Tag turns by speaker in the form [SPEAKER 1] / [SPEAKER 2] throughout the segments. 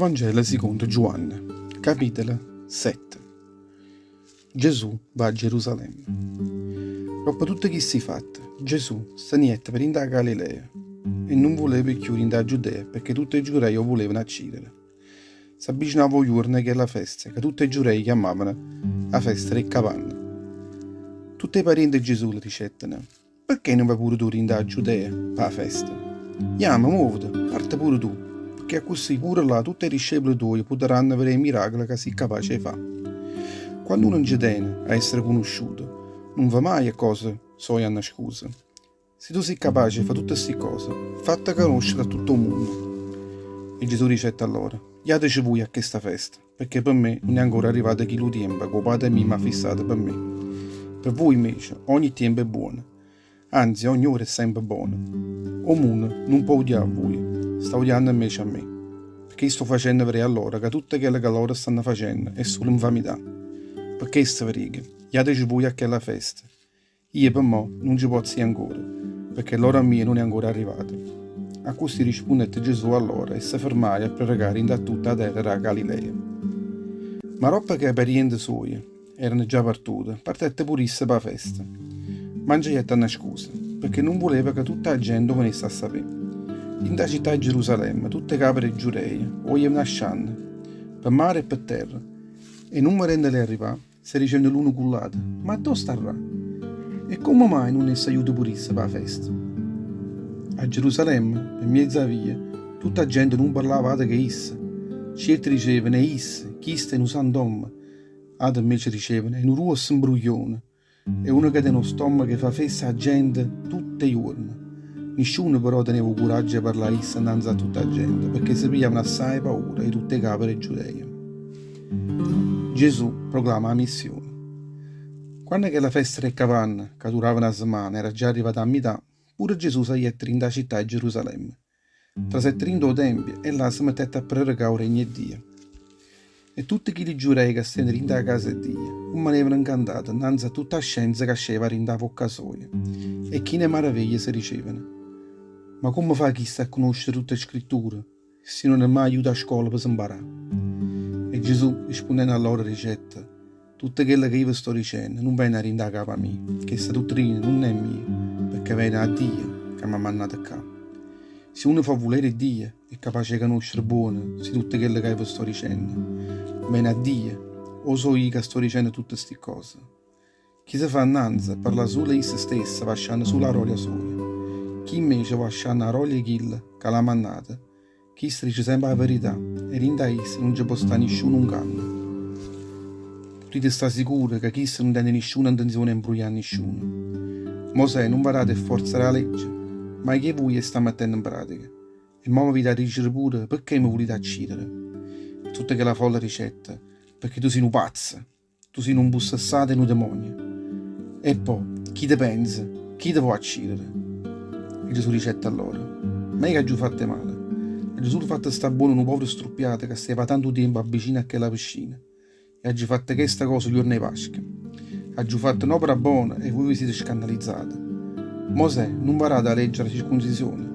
[SPEAKER 1] Vangelo sicondo Giuanne, capitolo 7 Gesù va a Gerusalemme. Doppo tutte chisti fatte, Gesù se ne jette pe dint' 'a Galilea e nun vuleva cchiù dint' 'a Giudea pecché tutt' 'e Giurei 'o vulevano accidere. S'avvicinava 'o juorno 'e chella festa ca tutt' 'e Giurei chiammavano 'a festa d' 'e capanne. Tutt' 'e pariente 'e Gesù le dicetteno, Pecché nun vai pure tu dint' 'a Giudea p' 'a festa? Jamme, muovete, parte pure tu, pecché accussì pure là tutt' 'e discepole tuoje putaranno vedé 'e miracole ca si' capace 'e fa'. Quanno uno nce tene a essere cunusciuto, nun fa maje 'e cose soje annascuse. Si tu si' capace 'e fa' tutte 'sti cose, fatte canoscere a tutto 'o munno. E Gesù dicette a loro, Jatece vuje a chesta festa. Pecché pe me nun è ancora arrivato chillu tiempo ca 'o Pate mio m'ha fissato pe me. Pe vui invece ogni tiempo è buono, anzi ogni ora è sempe bona. O munno nun po' odià a vui, sta odianno invece a me, pecché io sto facenno vedé a loro ca tutto chello ca loro stanno facenno è sulo 'nfamità. Pe chesto ve dico, jatece vui a chella festa. Io pe mo nun ce pozzo ì ancora, pecché l'ora mia nun è ancora arrivata. Accussì rispunnette Gesù a loro e se fermaje a prerecà dint' a tutta 'a terra d' 'a Galilea. Ma doppo ca 'e pariente suoje erano già partute, partette pure isso p' 'a festa. Ma nce jette annascuso, pecché nun vuleva ca tutta 'a gente 'o venesse a sapé. Dint' 'a città 'e Gerusalemme tutt' 'e cape d' 'e Giureje 'o jevano ascianno, pe mare e pe terra, e nun vedendole arrivà, Se dicevano l'uno cu ll'ato, Ma addò starrà? E comme mai nun è sagliuto pur'isso p' 'a festa? A Gerusalemme, pe mmiez' 'a via, tutta 'a gente nun parlava ato che isso. Cierti dicevano, È isso, chisto è nu sant'ommo. Ate invece dicevano, È nu gruosso 'mbruglione. È uno ca tene 'o stommaco 'e fa fessa 'a gente tutt' 'e juorne. Nisciuno però teneva 'o curaggio 'e parlà a isso 'nnanze a tutta 'a gente, pecché se pigliavano assaje paura 'e tutt' 'e cape d' 'e Giudeje. Gesù proclama 'a missione. Quanno chella festa d' 'e capanne, ca durava na semmana, era già arrivata a mità, pure Gesù sagliette dint' 'a città 'e Gerusalemme. Trasette dint' 'o tempio e là se mettette a prerecà 'o regno 'e Dio. E tutte chilli giurei ca stevano dint' 'a casa 'e Dio rummanevano 'ncantate 'nnanze a tutta 'a scienza ca asceva 'a dint' 'a vocca soja e chine 'e maraveglie se dicevano, Ma comme fa chisto a cunoscere tutte 'e scritture si nun è maje juto 'a scola pe' se 'mparà? E Gesù, rispunnenno a loro, dicette, Tutto chello ca io ve sto dicenno nun vene 'a dint' 'a capa mia, chesta duttrina nun è mia, pecché vene 'a Dio ca m'ha mannato ccà. Si uno fa 'o vulere 'e Dio, è capace 'e canoscere buono si tutto chello ca io ve sto dicenno vene 'a Dio o so' io ca sto dicenno tutte sti ccose. Chi se fa annanze parla sulo 'e isso stesso va ascianno sulo 'a rolia soja. Chi invece va ascianno 'a rolia 'e chillo ca l'ha mannato, Chisto dice sempe 'a verità e dint' 'a isso nun ce po' sta nisciuno 'nganno. Putite sta sicure ca chisto nun tene nisciuna 'ntenzione 'e 'mbruglià a nisciuno. Mosè nun v'ha dato 'e fforze d' 'a legge, ma chi 'e vuje 'e sta mettenno 'npratica? E mo m'avite 'a dicere pure pecché me vulite accidere? E tutta chella folla dicette, Pecché tu si' nu pazzo! Tu si' nu 'mpussessato 'e nu demonio. E po', chi te penza, chi te vo' accidere? E Gesù dicette a loro, Ma io ch'aggio fatto 'e male? Aggio sulo fatto sta buono nu povero struppiato ca steva 'a tantu tiempo avvicino a chella piscina. E aggio fatto chesta cosa 'o juorno 'e Pasca. Aggio fatto n'opera bona e vui ve site scandalizzate. Mosè nun v'ha dato 'a legge d' 'a circuncisione?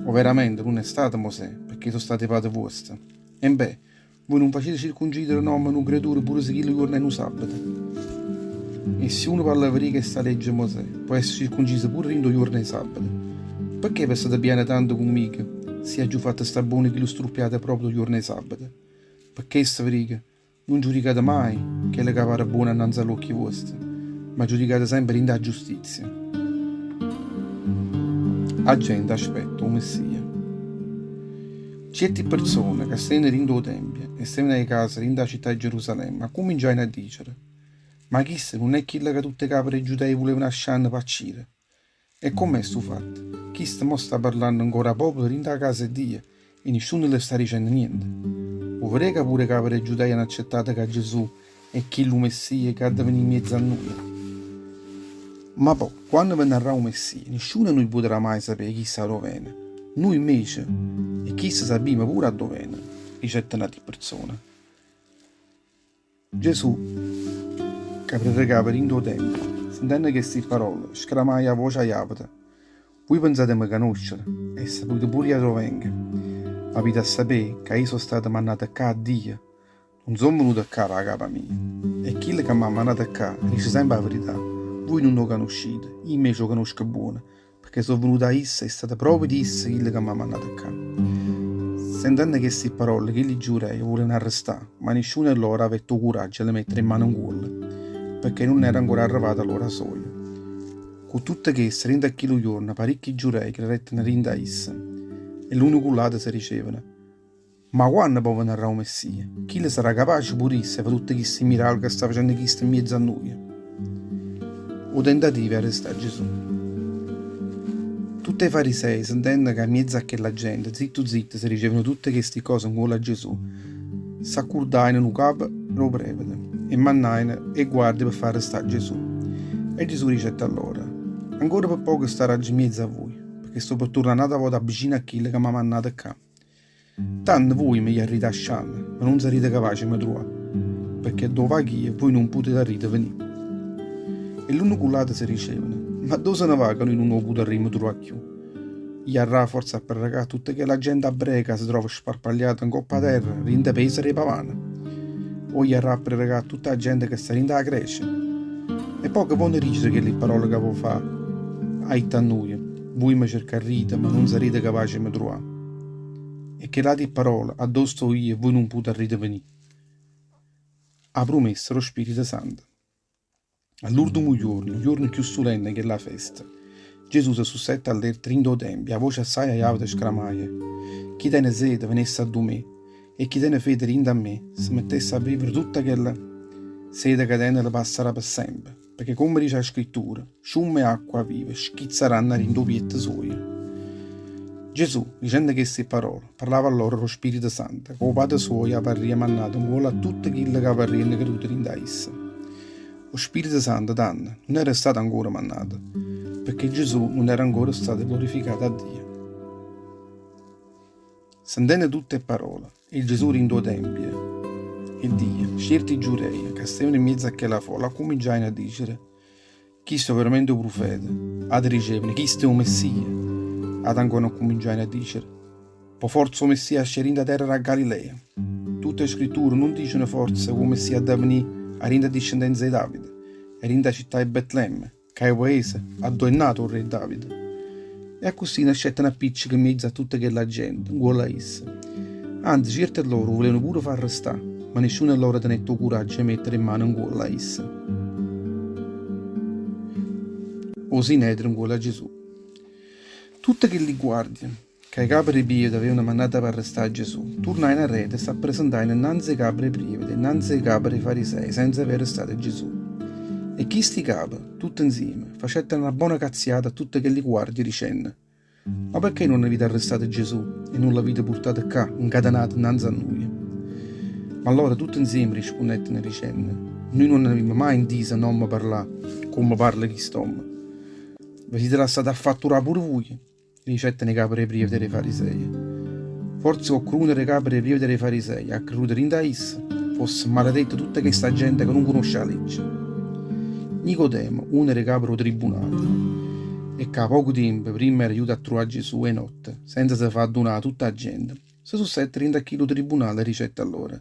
[SPEAKER 1] Overamente nun è stato Mosè, pecché so' state 'e pate vuoste. Embè, Vui nun facite circuncidere n'ommo nu creaturo pure si chillu juorno è nu sabbato. E si uno parla verì chesta legge 'e Mosè, po' essere circunciso pure dint' 'o juorno 'e sabbato. Pecché ve state pijanno tanto cu mmico, si aggio fatto sta buono chillu struppiato proprio 'o juorno 'e sabbato? Pe chesto ve dico, nun giudicate mai chello ca pare buono annanze a ll'uocchie vuoste, ma giudicate sempe dint' 'a giustizia. A gente aspetta 'o Messia. Cierti perzone ca steveno dint' 'o Tempio e steveno 'e casa dint' 'a città 'e Gerusalemme accumminciajeno a dicere, Ma chisto nun è chillo ca tutt' 'e cape d' 'e Giudei vulevano ascianno p'accire? E comm'è stu fatto? Chisto mo sta parlanno ancora 'a popolo dint' 'a casa 'e Dio e nisciuno le sta dicenno niente. Vuo' vedé ca pure 'e cape d' 'e Giudei hanno accettato ca Gesù è chillu Messia ca adda venì 'mmiezzo a nuje? Ma po', quanno venarrà 'o Messia, nisciuno 'e nuje putarrà maje sapé chisto 'a do' vene. Nuje invece 'e chisto sapimmo pure 'a do' vene, dicette n'ati perzone. Gesù, ca prerecava dint' 'o Tempio, sentenno chesti parole, scramaje a voce aiaveta, Vuje penzate 'e me canoscere e sapite pure io 'a do' vengo. Avite 'a sapé ca io so' stato mannato ccà 'a Dio, nun so' venuto ccà p' 'a capa mia. E chillo ca m'ha mannato ccà dice sempe 'a verità, vuje nun 'o canuscite, io invece 'o canosco buono, pecché so' venuto 'a isso e è stato proprio isso chillo ca m'ha mannato ccà. Sentenno chesti parole, chilli giurei 'o vulevano arrestà, ma nisciuno 'e loro avette 'o curaggio 'e le mettere 'e mmane 'ncuollo, pecché nun era ancora arrevata l'ora soja. Cu tutte chesto, dint' a chillu juorno paricchi giurei credetteno dint' a isso, e l'uno cu ll'ato se dicevano, Ma quanno po' venarrà 'o Messia, chillo sarrà capace pure isso 'e fa tutte chisti miracoli ca sta facenno chisto 'mmiezzo a nuje? O tentativo 'e arrestà Gesù. Tutte 'e farisei, sentenno ca 'mmiezzo a chella gente, zittu zittu, se dicevano tutte chesti cose 'ncuollo a Gesù, s'accurdajeno nu capo d' 'o prevete e mannajeno 'e guardie pe fa arrestà Gesù. E Gesù dicette a loro, Ancora pe poco staraggio 'mmiezzo a vuje, pecché sto pe turnà n'ata vota vicino a chillo ca m'ha mannato ccà. Tanno vuje me jarrite ascianno, ma nun sarrite capace 'e me truvà, pecché addò vach'io vuje nun putarrite venì. E l'uno cu ll'ato se dicevano, Ma addò se ne va ca nuje nun 'o putarrimmo truvà cchiù? Jarrà forze a prerecà a tutta chella gente abbrea ca se trova sparpagliata 'ncopp' 'a terra dint' 'e paise d' 'e pavane? O jarrà a prerecà a tutta 'a gente ca sta dint' 'a Grecia? E po' che vonno dicere chelli parole ca poco fa ha 'itto a nuje, Vuje me cercarrite, ma nun sarrite capace 'e me truvà. E chell'ati pparole, Addò sto io, vuje nun putarrite venì. A prumessa d' 'o Spirito Santo. All'urdemo juorno, 'o juorno cchiù sulenne 'e chella festa, Gesù se susette allerta dint' 'o tempio e a voce assaje aiauta esclamaje, Chi tene sete venesse addu me, e chi tene fede dint' a me, se mettesse a vivere tutta chella sete ca tene le passarà pe sempe, pecché comme dice 'a Scrittura, Sciumme 'e acqua viva schizzaranno 'a dint' 'o pietto suojo. Gesù, dicendo chesti pparole, parlava a lloro d' 'o Spirito Santo, ca 'o Pate suojo avarria mannato 'ncuollo a tutte chille ca avarriano creduto dint' a isso. O Spirito Santo, tanno, nun era stato ancora mannato, pecché Gesù nun era ancora stato glorificato 'a Dio. Sentenno tutte 'e pparole 'e Gesù dint' 'o Tempio 'e Dio, cierti giureje ca stevano 'mmiezzo a chella folla accumminciajeno a dicere, Chisto è overamente 'o prufeta. Ate dicevano, Chisto è 'o Messia. Ate ancora accumminciajeno a dicere, Po' forze 'o Messia esce dint' 'a terra d' 'a Galilea? Tutte 'e Scritture nun diceno forze ca 'o Messia adda venì 'a dint' 'a discendenza 'e Davide e dint' 'a città 'e Betlemme, ca è 'o paese addò è nato 'o rre Davide? E accussì nascettero appicceche 'mmiezzo a tutta chella gente, 'ncuollo a isso. Anze, cierte 'e loro 'o vulevano pure fa arrestà, ma nisciuno 'e loro tenette 'o curaggio 'e mettere 'e mmane 'ncuollo a isso. O Sinedrio 'ncuollo a Gesù. Tutte chelli guardie, ca 'e cape d' 'e prievete avevano mannato p'arrestà a Gesù, turnajeno arreto e s'appresentajeno 'nnanze 'e cape d' 'e prievete e 'nnanze 'e cape d' 'e farisei senza avé arrestato Gesù. E chisti cape, tutte 'nzieme, facettero na bona cazziata a tutte chelli guardie dicenno, Ma pecché nun avite arrestato Gesù e nun l'avite purtato ccà, 'ncatenato 'nnanze a nuje? Ma lloro tutte 'nzieme rispunnettero dicenno, Nuje nun avimmo maje 'ntiso n'ommo parlà comme parla chist'ommo. Ve site lassate affatturà pure vuje? Dicettero 'e cape d' 'e prievete e d' 'e fariseje. Forze coccuno d' 'e cape d' 'e prievete e d' 'e fariseje ha creduto dint' a isso? Fosse maledetta tutta chesta gente ca nun cunosce 'a legge. Nicodemo, uno d' 'e cape d' 'o tribunale, e ca poco tiempo primma era juto a truvà Gesù 'e notte, senza se fa addunà 'a tutta 'a gente, se susette dint' a chillu tribunale e dicette a loro,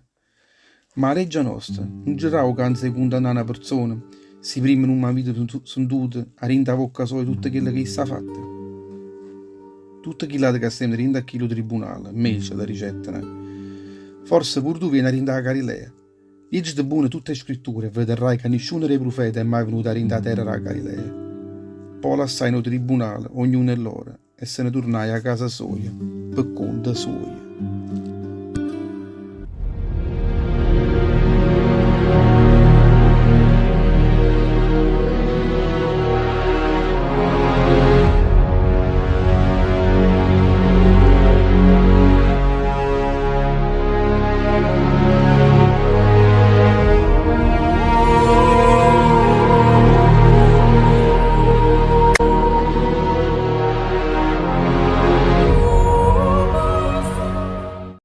[SPEAKER 1] Ma 'a leggia nosta nun ce dà 'o canzo 'e cundannà na perzona si primma nun avite sentuto 'a dint' 'a vocca soja tutto chello che isso ha fatto? Tutte chill'ate ca stevano dint' a chillu tribunale, 'mmece, le dicettero, Forse pure tu viene 'a dint' 'a Galilea? Lieggete buono tutt' 'e Scritture e vedarrai ca nisciuno d' 'e prufete è mai venuto 'a dint' 'a terra d' 'a Galilea. Po' lassajeno 'o tribunale, ognuno 'e lloro, e se ne turnaje 'a casa soja pe conto suojo.